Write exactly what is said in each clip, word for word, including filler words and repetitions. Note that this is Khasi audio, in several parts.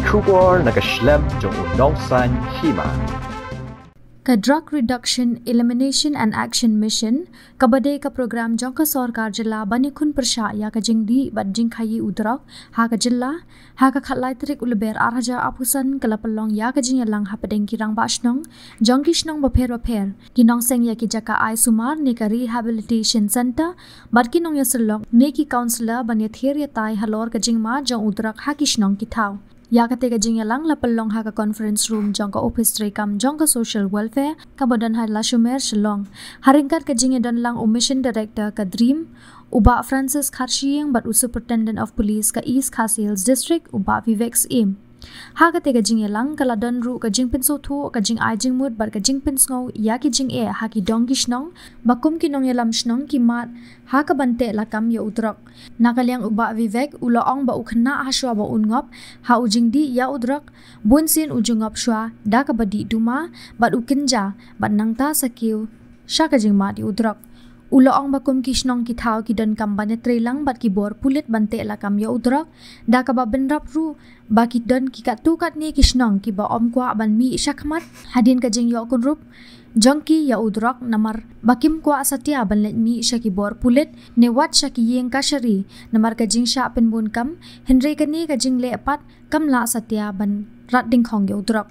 Khubor na ka shlem jong u nongsan hima. Ka Drug Reduction, Elimination and Action Mission, kaba dei ka program jong ka sorkar jylla ban ïakhun pyrshah ïa ka jingdih bad jingkhaïi u drok ha ka jylla, ha ka khatlai tarik u Lber ar hajar arphew san ka la pynlong ïa ka jingïalang hapdeng ki rangbah shnong jong ki shnong bapher bapher, ki nongseng ïa ki jaka ai sumar ne ka rehabilitation center, bad ki nongïasyllok ne ki counsellor ban ïathir ïatai halor ka jingma jong u drok ha ki shnong ki thaw. Ïa kata ka jingïalang la pynlong ha ka conference room jong ka office treikam jong ka social welfare kaba don ha Lashomer, Shillong, ha ryngkat ka jingïadonlang u mission director ka DREAM, u Bah Francis Kharshiing, bad u Superintendent of Police ka East Khasi Hills District, u Bah Vivek Syiem. Ha kata ka jingïalang ka la don ruh ka jingpynsngewthuh, ka jingai jingmut bad ka jingpynsngew ïa ki jingeh ha ki dong ki shnong ba kum ki nongïalam shnong ki mad ha ka ban teh lakam ïa u drok. Na ka liang u Bah Vivek u la ong ba u khynnah hashwa ba un ngop ha u jingdih ïa u drok, bunsien u ju ngop shwa da kaba dih duma bad u kynja bad nangta sa kiew sha ka jingmad ïa u drok. U la ong ba kum ki shnong ki thaw ki donkam ban ïatreilang bad ki bor pulit ban teh lakam ïa u drok, da kaba bynrap ruh ba ki don ki katto katne ki shnong kiba ym kwah ban mih shakhmat hadien ka jingïoh kynrup jong ki ïa u drok, namar ba kim kwah satia ban leit mih sha ki bor pulit ne wat sha ki ïing kashari namar ka jingshah pynbun kam, hynrei kane ka jingleh pat kam lah satia ban rat dyngkhong ïa u drok.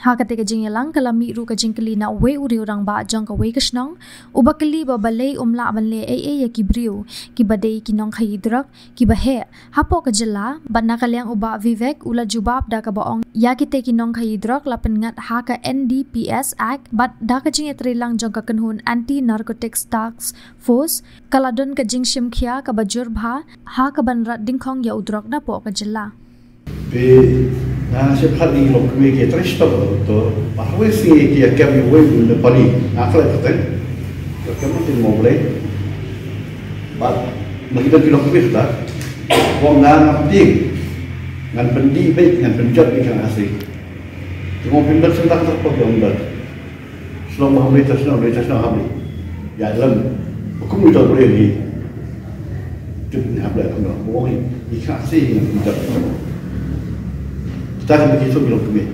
Ha kata ka jingïalang ka la mih ruh ka jingkylli na uwei u riew rangbah jong kawei ka shnong, uba kylli ba balei um lah ban leh ei ei ïa ki briew kiba dei ki nongkhaïi drok kiba heh hapoh ka jylla, bad na ka liang u Bah Vivek u la jubab da kaba ong ïa kita ki nongkhaïi drok la pynngat ha ka N D P S Act bad da ka jingïatreilang jong ka kynhun Anti Narcotics Task Force ka la don ka jingshim khia kaba jur bha ha ka ban rat dyngkhong ïa u drok napoh ka jylla. Phi, nga sngewthuh ïa ki longkmie ki trei stop to, ba hawei sngi ki ïa kem ïa uwei u Nepali, nga khlem pateng. Ïa kem ruh tin mo Blei. Bad ma ki don ki longkmie kata, ong nga ngam tieng, ngan pyndih beit, ngan pynjot beit ka Khasi. Te mo pynbeit sngewthuh tang pok ïa ong beit. Shnong ba hynrei ta shnong, hynrei ta shnong hynrei. Ïa lem. Ba kum ïa uta u briew hi. Tip ni hap leh kumno. Ba ong hi. Ïa ka Khasi hi ngan pynjot. Kita ki ba ki sum ki longkmie.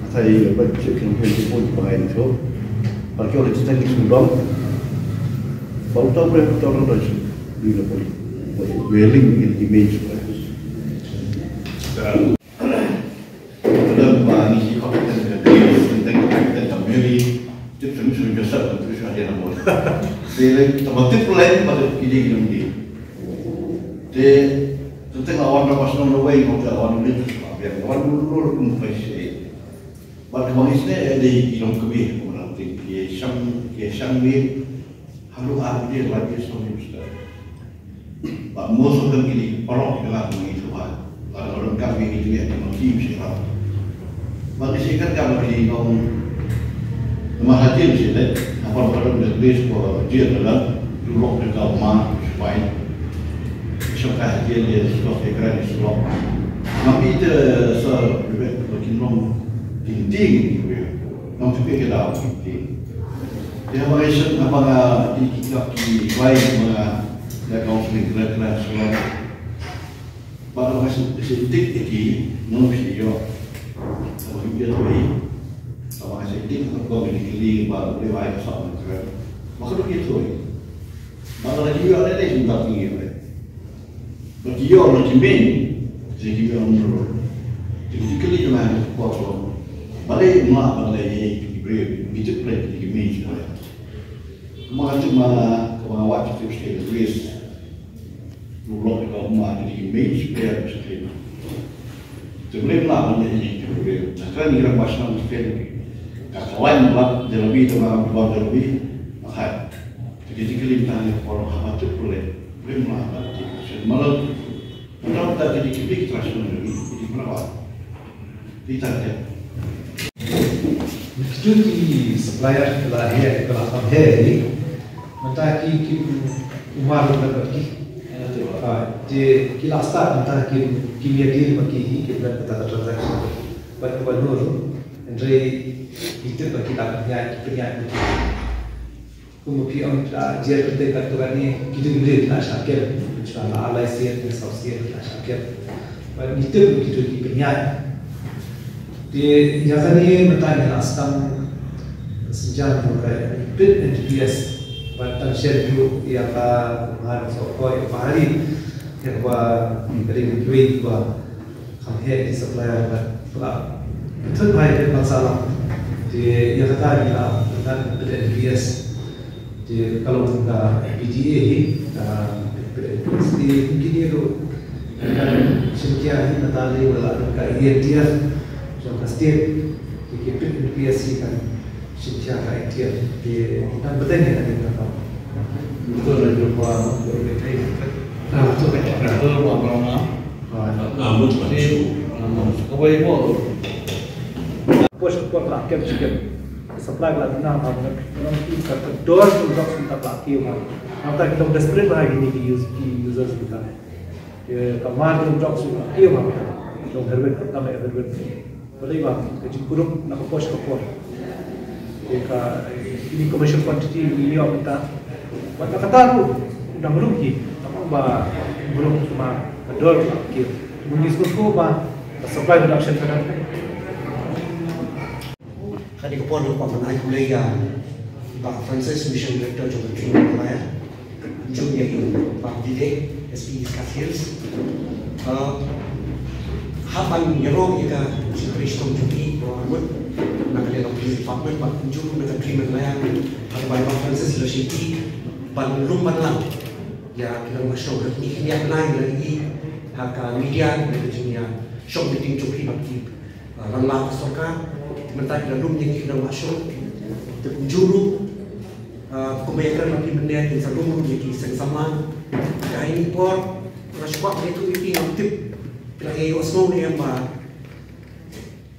Ata ïa ba ki sum ki longkmie ki pun ki ba ngai ni sum. Ba ki ong kita ki sum dong. Ba uta u briew uta u dong dong sum. Ni lo pun. Ba ïa ling ni ki main sum. Ka dang ba ngi shi khop teng ka Grace, teng ka teng ka Mary, tip sum sum Joseph, tip sum Joseph. Te le, tama tip le, ba tip ki dei ki dei. Te, teng teng la wan ra pas nong wei, ngam te la wan ni, ba biang, wan dulu dulu kum pai se. Ba ka bang isne, eh, dei ki dong kemi, kum dang tip, ki shang, ki shang ni, halu ah, ki la ki song ni, Mister. Ba most of them kini paralok ki la kong itu ha. Ba ka ron ka wi ki jingeh ki nong ki mesti ha. Ba ki sikat ka ba ki nong. Namar ha jin si le. Apa ba ron the place for jail la. Dulok de ka ma shuai. Shop ka ha jin de stok de kra de stok. Ngam ite sa bebek ba ki nong ting ting. Ngam tu ke da ting ting. Te haba nga ïashem, haba nga, ki, ki, ki, ki, ki, haba nga, nga counseling, kren, kren, kren. Ba haba nga shem, shem dik ïa ki, ngan shem ïoh. Haba ki ïa tuh ïa. Haba nga shem dik, haba ki ïa ki, ba, ba, ba, ba, kren. Ba ka ïa tuh ïa. Ba ka ïa tuh ïa, ïa, ïa, ïa, ïa. Ba ki ïoh na ki mei, ki ïoh na ki mei. Ki, ki kylli ki ma ki por so. Balei ma, balei ki briew, ki tip balei ki mei ki ma. Ma ka tip ma, ka ma wat ki tip state of grace. Lu lok ka ma ki mei ki briew ki tip. Te balei ma, balei ki briew. Na ka ni ra ma shnong ki tip. Ka kawan ma, de la bi te ma, ba de la bi. Ma ka. Te ki kylli ma ni por ha ma tip balei. Balei ma, balei ki tip. Malah Tang ta ki dei ki big trust fund ni, ki dei ki merawa. Dei ta ki. Kitu ki supplier ki la heh, ki la tam heh ni. Mynta ki, ki umar la bad ki. Ah, te ki la start mynta ki, ki ïa deal ma ki hi, ki plan mynta ka transaction. Bad ka ban nur, hynrei ki tip ba ki la pynïaid, ki pynïaid ma ki. Kumba phi ong, ah, jer kyrteng katto katne, kito ki briew ki la shah kem, ki la lai sien, ki la saw sien, ki la shah kem. Bad ngi tip ba kito ki pynïaid. Ïa kane mynta ngi la sdang synshar jong ka pit N D P S bad tang shen ruh ïa ka mar so ko ïa pahari ïa ka ba ka dei ka dei ba kham heh ki supplier bad ba thut bai ka ba salam. Ïa kata ngi la mynta pit N D P S. Te ka long ka P D A hi, ka P D A hi, kum kine ruh, ka shim khia hi, nata dei wala ka E N T F, jong ka state, te ki P D A hi kan shim khia ka E N T F, te nang bteng hi ka dei ka. Betul lah jumpa, betul lah jumpa. Ah, betul lah jumpa. Ah, betul lah jumpa. Kawei mo. Pos pos lah kem chicken. Supply la duna ha ka, ka dor jong drugs mynta ka la kiew ha. Nangta ki long desperate bha kine ki use, ki users mynta. Ka mar jong drugs ka la kiew ha. Jong heroin ka tam heroin. Balei ba ka jingkurup na ka por sha ka por. Ka, kine commercial quantity ngi ïoh mynta. Wat na kata ruh dang rum ki. Tang ba rum kumba ka dor ka la kiew. Ngi sngewthuh ba ka supply reduction ka dang Ka dei ka por nga kwah ban ai khublei ïa i Bah Francis, Mission Director jong ka Tree Meghalaya, kumjuh ïa i Bah Vivek, S P East Khasi Hills. Uh, hap ban ïaroh ïa ka jingtrei shitom jong i baroh arngut na ka liang ka Police Department bad kumjuh na ka Tree Meghalaya, ha kaba i Bah Francis la shim i ban lum ban lang ïa ki nongmah shnong. Ngi kyndiah bnai ïa i ha ka media ïa ka jingïashong meeting jong i bad ki rangbah ka sorkar, te mynta ki la lum ïa ngi ki nongmah shnong. Te kumjuh ruh, ah, kumba ïakren bad phi mynne, kin sa lum ruh ïa ki seng samla. Te ha kane ka por nga shu kwah ban ïathuh ïa phi, ngam tip phi la ïohsngew ne em ba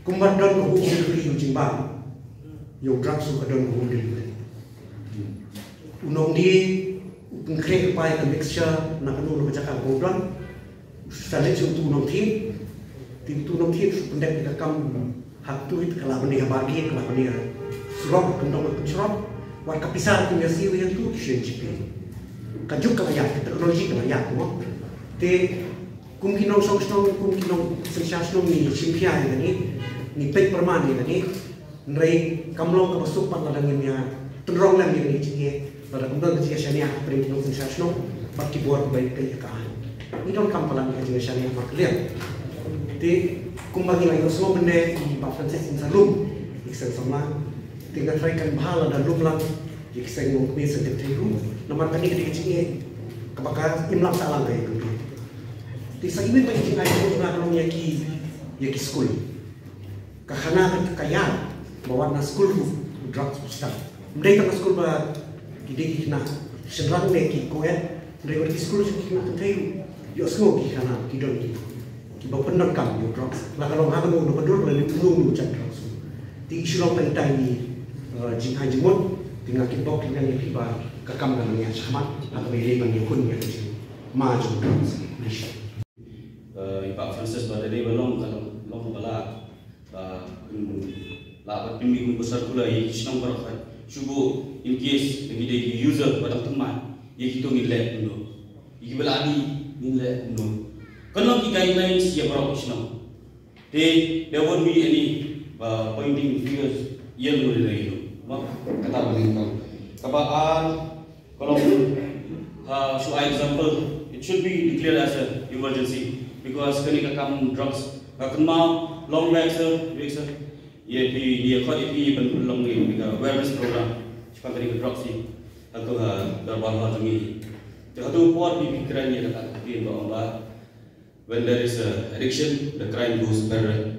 kumba don ka home delivery u jingbam, ïa u drugs ruh ka don ka home delivery. U nongdie u pynkhreh, u pynpaw ka mixture na kano kano ka jaka kaba u don. Sa leit sha uto u nongthiem, te uto u nongthiem shu pyndep ïa ka kam ha uto, te ka la bynta ha bargate, ka la bynta ha surok, ka kyndong ka kynshrong. Wat ka pisa ka ïasiew ïa uto, ki shu ïa G Pay. Ka juk ka la ïaid, ka technology ka la ïaid, mo. Te kum ki nongshong shnong, kum ki nongsynshar shnong ngi shim khia ïa kane, ngi peit pyrman ïa kane. Hynrei kam long kaba suk pat lada ngim ïa tynrong lem ïa kane ka jingeh, lada kam don ka jingïashaniah hapdeng ki nongsynshar shnong bad ki bor kiba ïeit ïa ka aiñ. Ngi donkam palat ïa ka jingïashaniah markylliang. Te kumba ngi la ïohsngew mynne, i Bah Francis in sa lum ïa ki seng samla. Te nga tharai kan bha lada lum lang ïa ki seng longkmie seng kynthei ruh, namar kane ka dei ka jingeh kaba ka im lang sah lang ka ïa ka. Te sa iwei pat ka jingai jong nga ka long ïa ki, ïa ki skul. Ka khana ka, ka ïa ba wat na skul ruh u drugs u sdang. Ym dei tang na skul ba ki dei ki khynnah shynrang ne ki co-ed, ym dei wat ki skul ki khynnah kynthei ruh. Ïohsngew ki khana ki don ki, kiba pyndonkam ïa u drugs. La ka long ha kano kano ka dur, la uno uno u jan drugs. Te i shu long tang ita i, eh, jingai jingmut, te nga kitbok te nga ïa phi ba ka kam ka nang ïa shakhmat ha kaba ïadei ban ïakhun ïa ka jingma jong u drugs. Eh, i Bah Francis ba da dei ba long ka long, long ba la Ba, mm, lah ban pynmih kum ka circular ïa ki shnong baroh, shuh in case lada ki dei ki user ba dang thymmai, ïa kito ngin leh kumno? Ïa kiba lah dih ngin leh kumno? Kan long ki guidelines ïa baroh ki shnong. Te there won't be any, uh, pointing fingers ïa uno ne ïa uno. Ba kata ba ngin kong. Kaba ar, Ka long, uh, shu ai example, it should be declared as a emergency because kane ka kam drugs ka kynmaw long back, sir, back, sir. Ïa phi, ïa khot ïa phi ban long ïa ka awareness program shaphang kane ka drugs hi. Hato ha dorbar hall jong ngi. Te hato por phi, phi kren ïa kata ka ktien ba ong ba When there is a addiction, the crime goes parallel.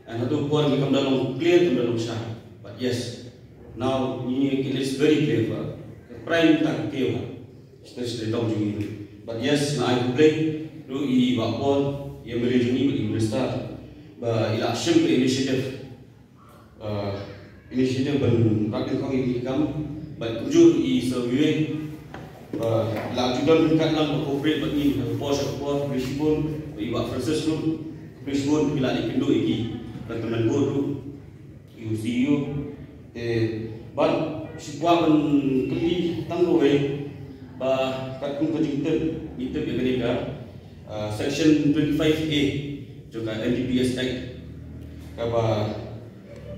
And hato por ngi kam da long clear, kam da long shai. But yes, now ngi, it is very clear ba ka crime ta ka clear ba. Especially tong jong ngi. But yes, nga ai khublei ruh ïa i Bah Paul, ïa i M L A jong ngi bad i Minister ba i la shim ka initiative Uh, initiative ban rat nyngkong ïa ki kam, bad kumjuh i Sir Vivek, uh, la ju don ryngkat lang ba cooperate bad ngi ha ka por sha ka por, khublei shibun, bad i Bah Francis ruh, khublei shibun, ki la ïakynduh ïa ki, bad tymmen bun ruh, i u C E O, te, bad shu kwah ban kylli tang kawei, ba katkum ka jingtip, ngi tip ïa kane ka, uh, section twenty-five A, jong ka N D P S Act. Kaba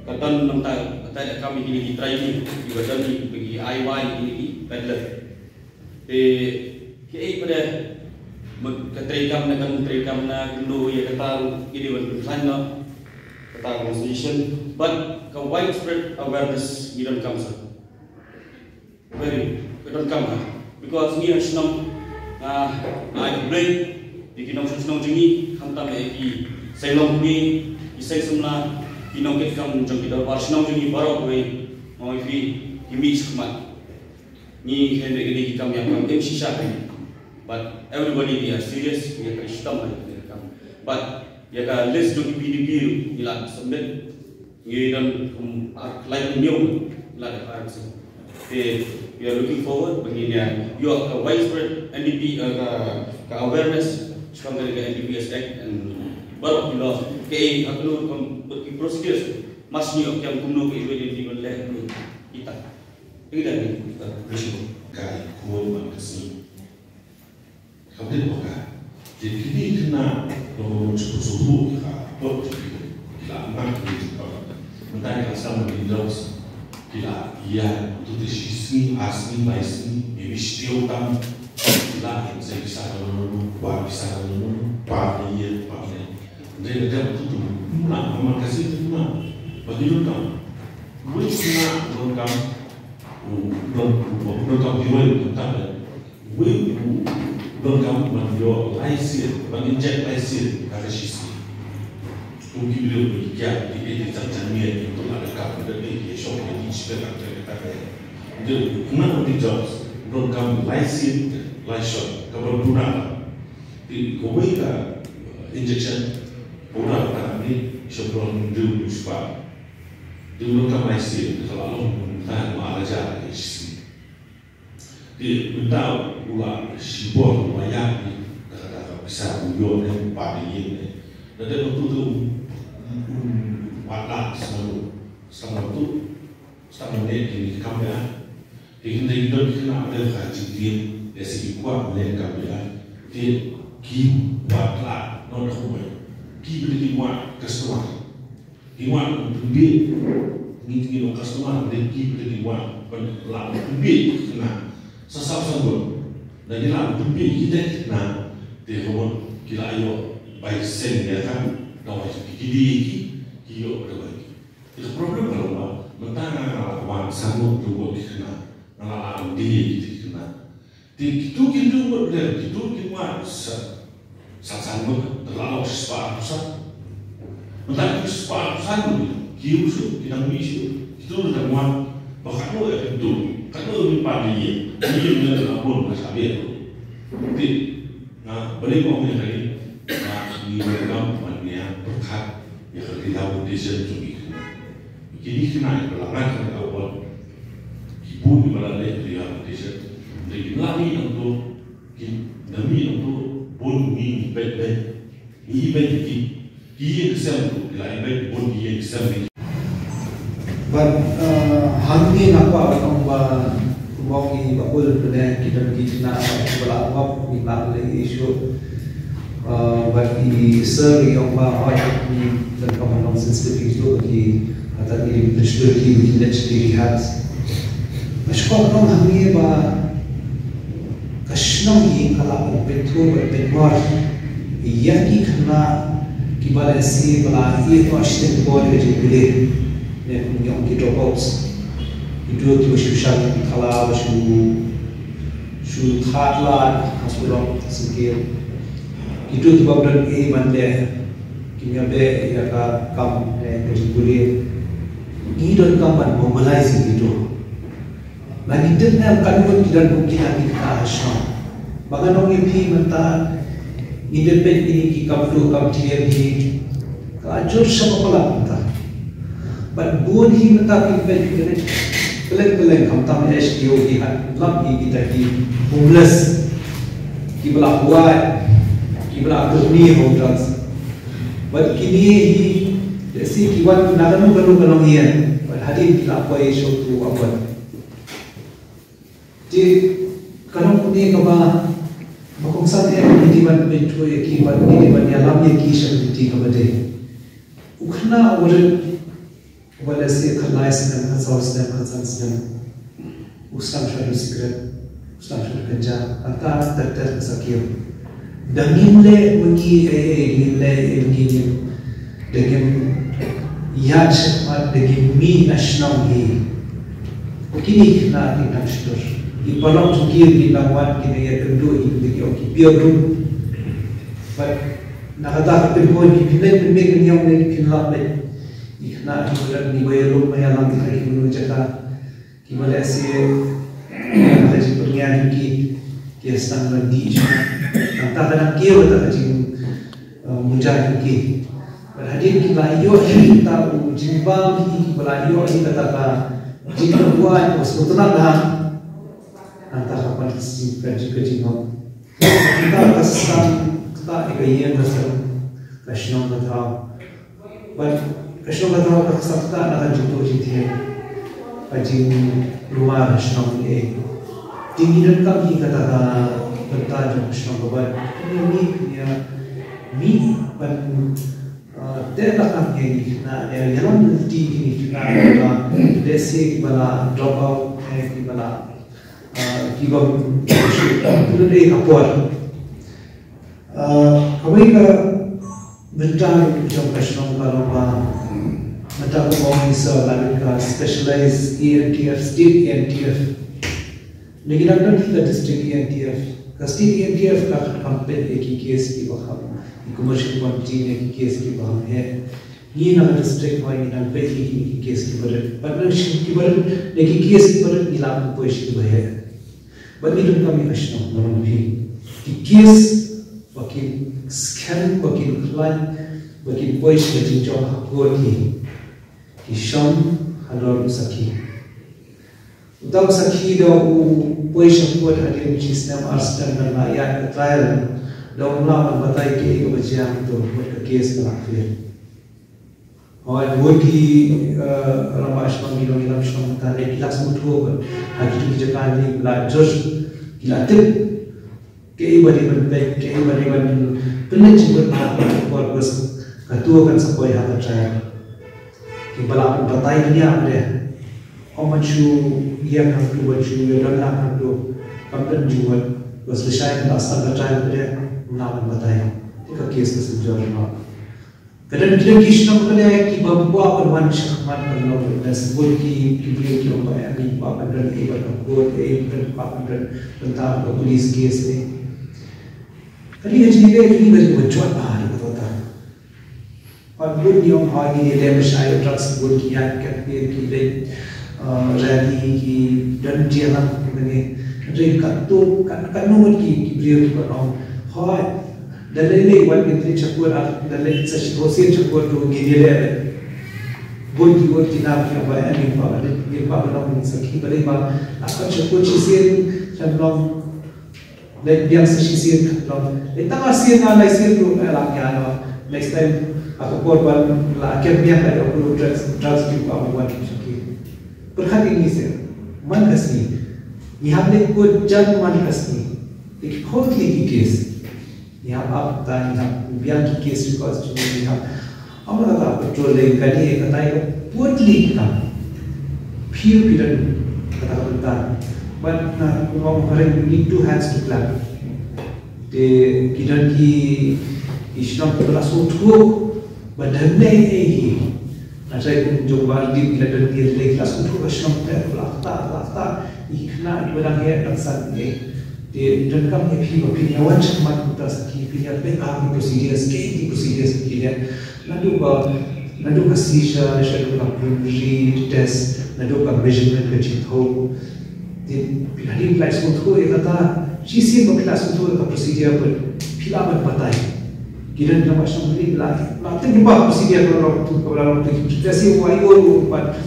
ka don nangta, kata ka kam ïa kine ki trainee kiba don, ïa kine ki ai wai, ïa kine ki peddler. Te kiei pat ka treikam na, kan treikam na kano ïa kata, ki dei ban pynkhlaiñ noh kata ka suggestion, but ka widespread awareness ngi donkam sa. Very, ka donkam ha. Because ngi ha shnong, ah, ai khublei ïa ki nongshong shnong jong ngi, khamtam ïa ki seng longkmie, ki seng samla, ki nongkitkam jong ki dorbar shnong jong ngi baroh kawei, ma ngi phi ki mih shakhmat. Ngi khlem bad kine ki kam ïa kam em shisha hi. But everybody they are serious, ngi ka shitom ha kine ki kam. But ïa ka list jong ki P D P ngi la submit. Ngi don kum ar lai hynñiew la da R C. Te we are looking forward ba ngin ïa ïoh ka widespread N D P, uh, ka, ka awareness shaphang ka N D P S Act and baroh ki law. Kaei ha kano ka bad ki procedures. Mas ngi ïoh kiam kumno ka iwei dei ban leh kumno kita. Kita ni, uh, mission. Ka khun man ka sngi. Ka dei ba ka, te kine ki khynnah, long long shu shu ruh ka pot ki la mak ki. Mynta ki la sdang ban ïa, ki la ïa tu te shi sngi, ar sngi, lai sngi, maybe shi taïew tam. Ki la ïa sa pisa ka long long, ba pisa ka long long, ba ne ïa, ba ne. Dei ka dei tu tu, na ma ka si tu na. Ba ki donkam. Wei na donkam. U don, u donkam ki wei donkam. Wei u donkam ban ïoh lai sien, ban inject lai sien, ka ka shi sien. Kum ki briew ki kiad, ki ki jam jam ïa ki tu la ka ka da ki ki shong ki ki shpe ka ka ka ka. De na ki jobs, u donkam lai sien, lai shot, ka ban pura. Ki ko wei ka injection, pura ka ni shong briew ni spah. De u donkam lai sien, ka la long ka ma la ja ki shi. Te mynta u la shibor u la ïa ni da ka, da ka pisa u ïoh ne, ba ne ïeng ne. Da dei ba tu tu u, u, u, wat la sngewthuh, sngewthuh, sngewthuh ne kine ki kam ïa. Te kine ki don ki khynnah ba dei ka jingtip, lehse ki kwah ne kam ïa. Te ki wat la, no da kumai. Ki ba dei ki wad customer. Ki wan pynbiej, ngi, ngi long customer, dei ki, dei ki wan, ban lah pynbiej ki khynnah. Sa sap sa gon. Da ngi lah pynbiej ki dei ki khynnah. Te ka mon ki la ïoh bai seng ïa ka, da wai ki, ki dei ki, ki ïoh da wai ki. Te ka problem ka long ba mynta nga, nga lah wan sa gon, ki khynnah. Nga lah lah dei ki dei ki khynnah. Te kitu kitu ngut lem, kitu ki wan sa, sa, sa ngut, te la long spah arphew san. Mynta kitu spah arphew san ngut, ki u shu, ki dang mih shu, kitu la dang wan, ba katno ïa kitu, katno ïa ki pan ïa, ïa ki ïa la bun ka sa bia tu. Te, nga, balik ong ïa kane, nga, ngi welcome, ban ïa pyrkhat, ïa ka rehabilitation jong ki khynnah. Kine ki khynnah ba la ngat ha ka ward. Ki bun kiba la leh rehabilitation. Te ki la mih nangto, ki la mih nangto, bun ngi ngi peit beit. Ngi peit ki, ki ïeng ki sem to, ki la ïeng beit, bun ki ïeng ki sem. Bad, eh, hangne nga kwah ban ong ba Kumba ngi ba kul pyneh ki don ki khynnah ba la ngop ngi la leh issue. Uh, bad i sir i ong ba hoi ni don ka ban long sensitive issue ki, kata ki, ki leh ki rehab. Ba shuwa ka long hangne ba ka shnong hi ka lah ban pynthut ban pynmar ïa ki khynnah kiba lehse ba la ïeh noh shiteng por ïa ka jingpule. Ne kum ki ong ki dropouts. Kitu kiba shu shah ki thala ba shu Shu thad lad ha surok sngewthuh. Kitu kiba don ei ban leh, kim ïa beh ïa ka kam ne ka jingpule. Ngi donkam ban mobilize kitu. Lada ngi tip ne em katno ngut ki don kum kine ki khynnah ha shnong. Ba ngan ong ïa phi mynta ngi dep peit kine ki kam duh kam trei hi. Ka la jur sha ba palat mynta. Bad bun hi mynta phi peit phi peit. Kylleng kylleng khamtam S D O hi ha lap hi kita ki homeless. Kiba la buaid, kiba la kyrni ha drugs. Bad kine hi lehse ki wan na kano kano ka nongïing. Bad hadien ki la poi sha utu u ward. Te ka long kumne kaba, ba kongsan eh ngi dei ban pynthut ïa ki bad ngi dei ban ïalam ïa ki sha ka lynti kaba dei. U khynnah u rit uba lehse khatlai snem, khatsaw snem, khatsan snem, u sdang sha u sikret, u sdang sha u ganja, hangta ter ter ka sakhia. Da ngim leh ma ngi ei ei, ngim leh ei ma ngi, ngim, da ngim ïaid shakhmat, da ngim mih na shnong hi. Kine ki khynnah ki dang shlur. Ki paralok jong ki ki dang wan, ki dang ïakynduh, ki dang ïoh ki biang rum. Bad na kata ka pynhun ki pynleit pynmih pynïong ne ki pynlap beit. Ki khynnah ki ba dang, ki ba ïalum ba ïalang ki, ki mano jaka, kiba lehse ka jingpyrngiat jong ki, ki sdang ban dih shuh. Nangta ka dang kiew kata ka jing, eh, muja jong ki. Bad hadien ki la ïoh hi kata u jingbam hi, kiba la ïoh hi kata ka jingpynwai, ka sngewtynnat ha. Nangta ka pan ka jing, ka jing, ka jingngop. Nangta ka san, kata ka ïing ka san, ka shnong ka thaw. Bad ka shnong ka thaw ka san kata na ka jingtuh jingthiah, ka jingkulmar shnong eh. Te ngi donkam hi kata ka bynta jong ka shnong ka, bad ngi, ngi, ngi, ngi ban, ah, te la kam ngi, ngi na, ngi ïalam lynti ngi na, na, lehse kiba la drop out, eh, kiba la, ah, kiba, kiba dei ka por. Ah, kawei ka bynta jong ka shnong ka long ba mynta ka ong isa la ka specialized E N T F, state E N T F. Ngi dang don ka district E N T F. Ka state E N T F ka kham peit ïa ki case kiba kham, ki commercial quantity ne ki case kiba kham heh. Ngi na ka district hoi ngi dang peit ïa ki case kiba rit. Bad na ki case kiba rit, na ki case kiba rit ngi lah ban poi sha kiba heh. Bad ngi donkam ïa ka shnong, ngi donkam ïa ki case ba kin skhem, ba kin khlaiñ, ba kin poi sha ka jingjop ha court hi. Ki shong halor u sakhi. Uta u sakhi da u poi sha court hadien shi snem ar snem ban la ïaid ka trial. Da u lah ban batai kaei kaba jia, to mut ka case ka la clear. Hooid, bun ki, eh, rangbah shnong, ki nongïalam shnong mynta ki la sngewthuh ba ha kito ki jaka ki la jur, ki la tip kaei ba dei ban peit, kaei ba dei ban pynleit jingmut ha ka por, bad kato kan sa poi ha ka trial. Kiba lah ban batai bniah pat de. Ym ban shu ïeng hangto, ban shu ïadon lang hangto. Kam don jingmut. Bad lashai kan la sdang ka trial pat de, ym lah ban batai. Te ka case ka sa jur noh. Ka don, ka don ki shnong pat de kiba kwah ban wan shakhmat ban long witness. Bun ki, ki briew ki ong ba em, ngi kwah ban don ei bad ka court, ei, ngi kwah ban don bynta ka police case, ei. Kane ka jingïaleh kane ka jingmut jwat bha ïa kata. Bad bun ki ong hooid ngi ïaleh bashai drugs, bun ki ïaid kat ki, ki leit, eh, rally, ki don jingïalang kane. Hynrei katto, kat, katno ngut ki, ki briew kiba ong hooid. Da lei lei wat ngin leit sha court, da leit sa shisien sha court ruh ngin ïaleh. Bun ki, bun ki nang ki ong ba em, ngim kwah ban leit, ngim kwah ban long sakhi, balei ba la kat sha court shisien, kan long leit biang sa shisien, kan long leit tang arsien, nga lai sien ruh, eh, la ïa noh. Next time ha ka por ban la kem biang, la ïoh ruh drugs, drugs ki kwah ban wan sakhi. Pyrkhat ïa ngi seh, man ka sngi ngi hap leit court jan man ka sngi. Te ki khot ki case. Ngi hap ap ta, ngi hap biang ki case records jong ngi, ngi hap. Ym kata patrol lei kane, kata ïa ka put lei ka. Phi u phi don kata ka bynta. But na kumba ong ka ring, we need two hands to clap. Te ki don ki, ki shnong kiba la sngewthuh ba don lei ei hi. Hynrei kum jong Bah Ardit ki la don ki lei, ki la sngewthuh ba shnong te ba la ktah, la ktah. Ki khynnah kiba dang heh dang san ei. Te donkam ïa phi ba phin ïa wan shakhmat kumta sakhi, phin ïa peit ha ki procedures, kaei ki procedures ki leh. Naduh ka, naduh ka seizure, shaduh ka preliminary test, naduh ka measurement ka jingthew. Te phi hadien phi la sngewthuh ïa kata, shisien ba phi la sngewthuh ïa ka procedure pat phi lah ban batai. Ki don ki rangbah shnong phi la, la tip lypa ka procedure ka long tu, ka long tu, ki test ïa u aiu u pat,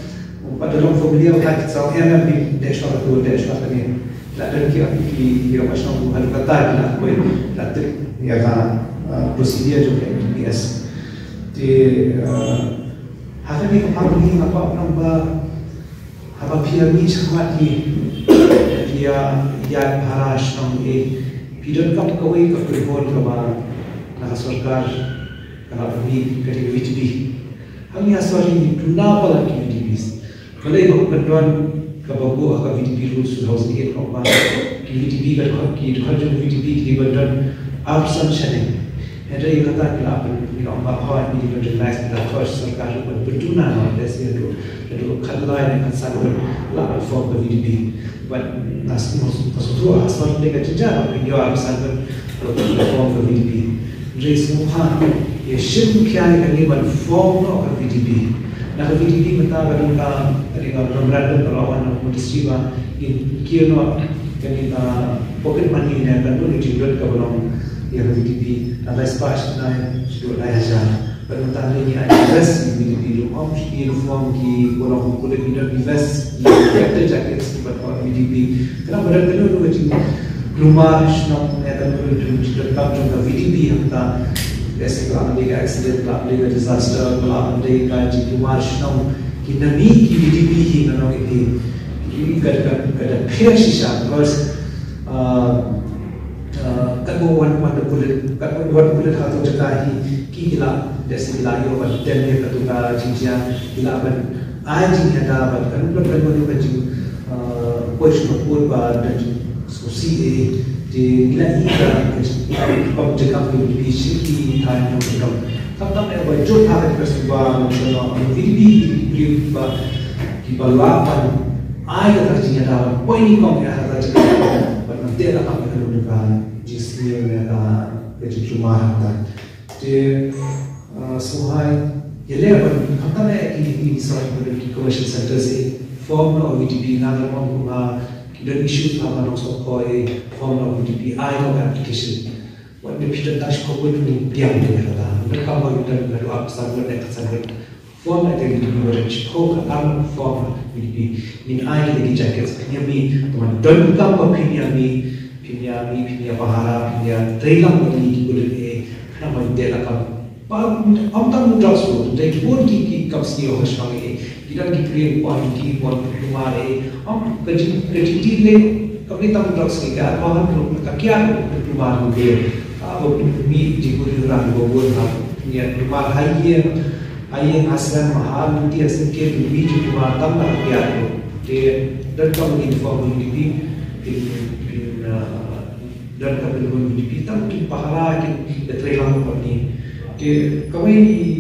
u pat da long familiar, u pat sa em em, dei shuwa tu, dei shuwa kane. La don ki, ki, ki rangbah shnong haduh katta ki la poi, la tip ïa ka, uh, procedure jong ka M B B S. Te, uh, ha kane ka por ngi nga kwah ban ong ba haba phi ïa mih shakhmat hi, phi ïa ïaid para shnong, eh, phi donkam kawei ka pynhun kaba na ka sorkar ka la pynmih, ka dei ka V T B. Hangne ha sor hi ngi duna palat ki V D Ps. Balei ba kan don kaba buh ha ka V D P rules two thousand eight, ong ba ki V D P, ka dkhot, ki dkhot jong V D P ki ban don arphew san shane. Hynrei ïa kata ki la pyn, ki la ong ba hooid, ngi ban recognize, ki la khot sorkar ruh ban pynduna noh, lehse haduh, haduh khatlai ne khatsan ban lah ban form ka V D P. Bad nga sngewthuh, nga sngewthuh ha sor te ka jingja ba phin ïoh arphew san ban, ban form ka V D P. Hynrei sngewbha ïa shim khia ïa kane ban form noh ka V D P. Na ka V D P mynta ka don ka, ka don ka memorandum ka la wan na ka Ministry ba ngin kiew noh kane ka pocket money ne ka don ka jingdon kaba long ïa ka V D P. Na lai spah shi nai, shi dua lai hajar. Bad mynta ngi ai ki vest ïa ka V D P ruh, ym shi uniform, ki ba long pulit ngi don ki vest, ki reflector jackets kiba thoh V D P. Khnang ba don kano kano ka jingkulmar shnong ne kano kano ka jingdonkam jong ka V D P hangta. Lehse ka la dei ka accident, ka la dei ka disaster, ka la dei ka jingkulmar shnong, ki na mih ki V D P hi, nga ong ïa phi. Ki ka, ka, ka da pher shisha, because, uh, uh, katba wan, wan da pulit, katba wan pulit ha kato ka jaka hi, ki, ki lah, lehse ki lah ïoh ban tem ïa kato ka jingjia, ki lah ban ai jingïada bad kan, kan, kan, kan, kan jing, uh, poi sha court ba don jingsngewsih, eh, te ngi la ïohi ka, ka jingpynjah kam ka V D P sha ki thaiñ nongkyndong. Khamtam eh ba jur ha ka suba nongkyndong, V D P, V D P ba, kiba lah ban ai ka jingïada ban poi nyngkong ïa ka jingïada ban teh lakam ïa ka jingsniew ne ka jingkulmar hangta. Te, uh, sngewbha ïaleh ban, khamtam eh kine, kine ki sor, ki commercial centers, eh, form noh V D P, nga la ong kumba ki don issue ha Nongstoiñ, eh, form noh V D P, ai noh application. Wat ne phi don tang shi khubor, phin pdiang ïa kata. Donkam ba ngi don haduh arphew san ngut ne khatsan ngut. Form ïa ka V D P, wat ne shiphew khatar form V D P. Ngin ai ïa ki jackets, phin ïa mih, tangba donkam ba phin ïa mih, phin ïa mih, phin ïa pahara, phin ïa trei lang bad kine ki pulit, eh, khnang ba ngin teh lakam. Ba, ym tang drugs ruh, hynrei ki bun ki, ki kam sniew ha shnong, eh, ki don ki briew ba ki, ki bun ki kulmar, eh, ym, ka jing, ka jingdih leh kam dei tang drugs, ka arphew ruh, ka kiad ruh ka kulmar ruh, eh, ka ba mih jingkyrpad ruh ba bun, ha, ïa kulmar ha ïing, ha ïing ha sem, ha lynti ha syngkien, mih jingkulmar tang da ka kiad ruh. Te donkam uniform V D P, phin, phin, uh, don ka pynbun V D P tang kin pahara, kin ïatrei lang bad ngi. Te kawei